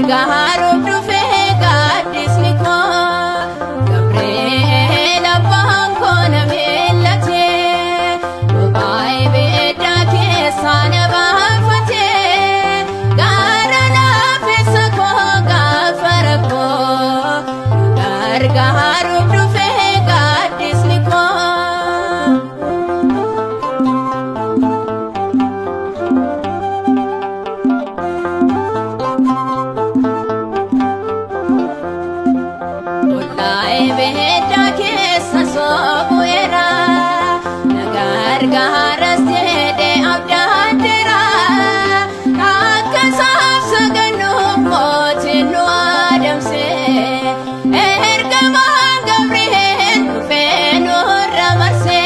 Gargaaruuf dhufee gaaddisni koo, Gabri'eel abbaan koo na miillatee, bobaa ibiddaa keessaa na baafatee, gaara laafessa koo gaafa rakkoo, gargaaruuf dhufee gaaddisni koo. Ollaa ibiddaa keessa soobu'eera, na gargaaras jedhee abdaadheera. Akka isaaf sagannuuf mootiin nu adamse, ergamaan Gabri'eel dhufee nurra marse.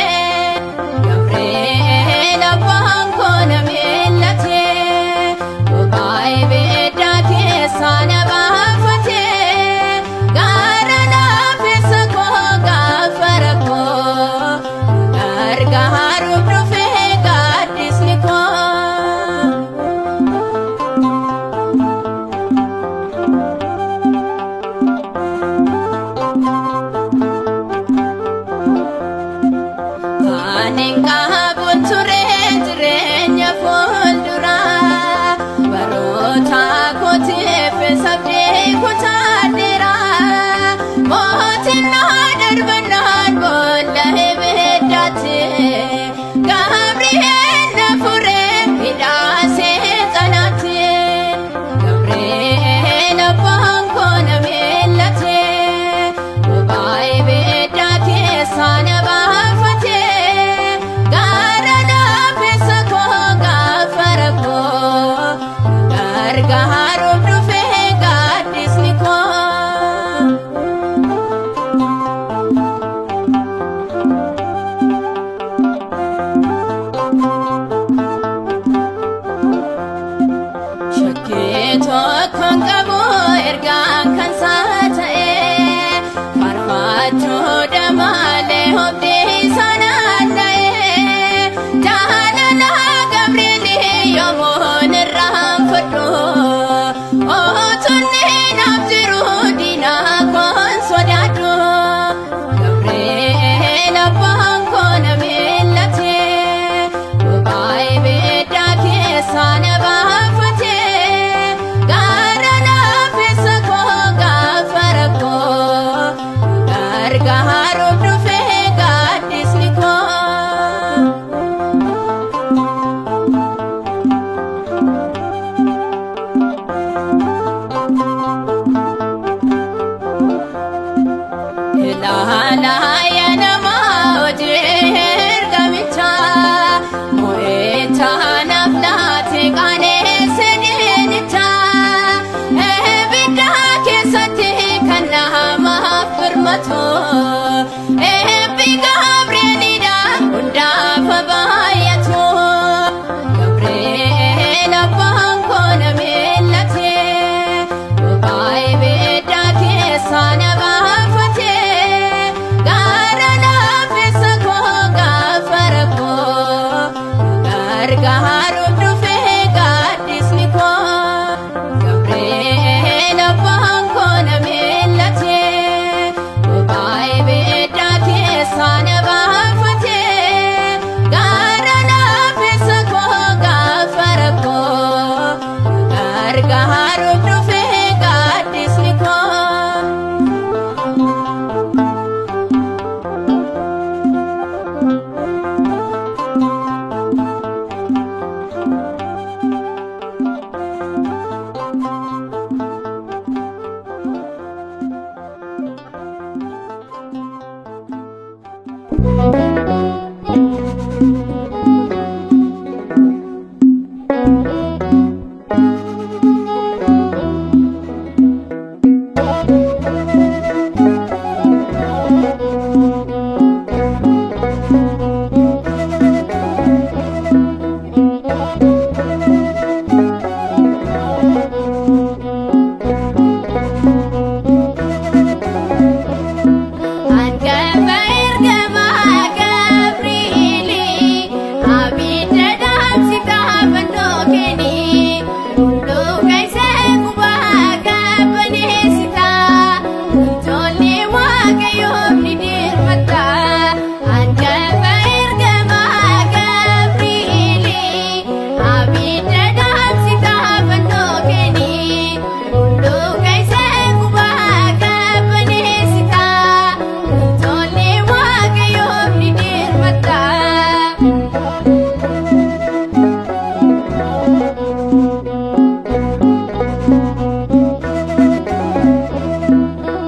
Gabri'eel abbaan koo na miillatee, bobaa ibiddaa keessaa na baafatee, gaara laafessa koo gaafa rakkoo, gargaaruuf dhufee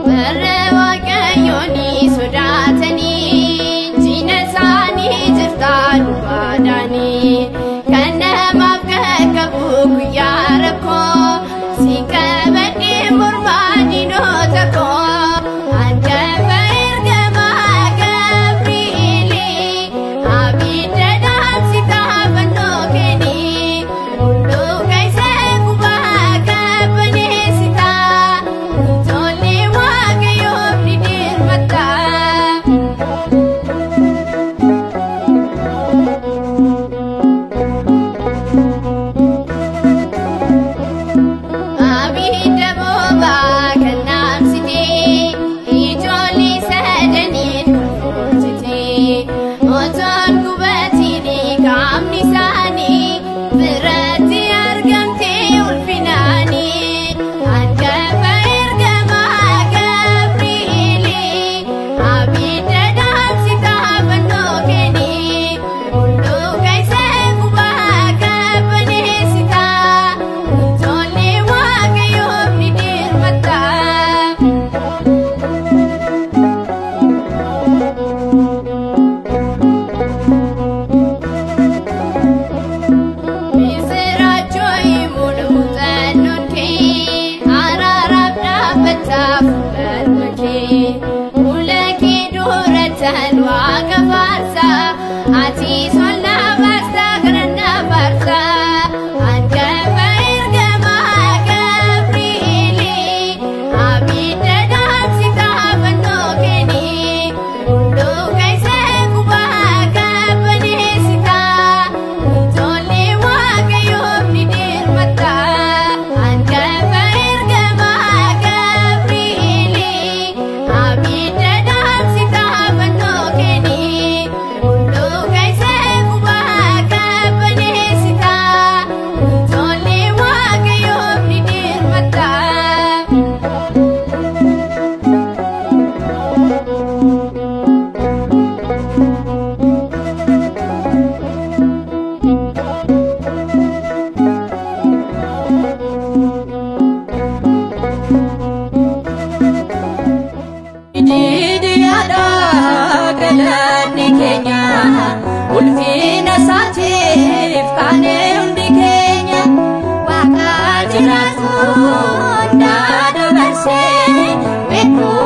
Warra Waaqayyoon sodaatanii jina isaanii jirtaa dhugaadhaanii kan namaaf qaqqabu guyyaa rakkoo si qabadhee mormaa diinota koo hangafa ergamaa Gabri'eelii abidda dhaamsitaa fannoo keenii hulluuqa isa gubaa qabbaneessitaa ijoollee Waaqayyoof ni dirmataa. Abidda boobaa kan dhaamsitee ijoollee sadaniin kunuunsitee otoon gubatiin qaamni isaanii biratti argamtee ulfinaanii hangafa ergamaa Gabri'eelii abidda dhaamsitaa fannoo keenii hulluuqa isa gubaa qabbaneessitaa ijoollee Waaqayyoof ni dirmataa. Misirachoo muun muuxannoon kee araaraaf dhaabbataa fuulma kee fuula kee durattan waaqa faarsaa ati solla baastaa kadhannaa faarsaa hangafa ergamaa Gabri'eelii abidda dhaamsitaa fannoo keenii hulluuqa isa gubaa qabbaneessitaa ijoollee Waaqayyoof ni dirmataa hangafa ergamaa Gabri'eelii abidda dhaamsitaa fannoo keenii hulluuqa isa gubaa qabbaneessitaa ijoollee Waaqayyoof ni dirmataa. Didiyaadha galanni keenya ulfina isaatiif kaanee hundi keenya waaqa jiraatu hundaa dabarsee beekuu.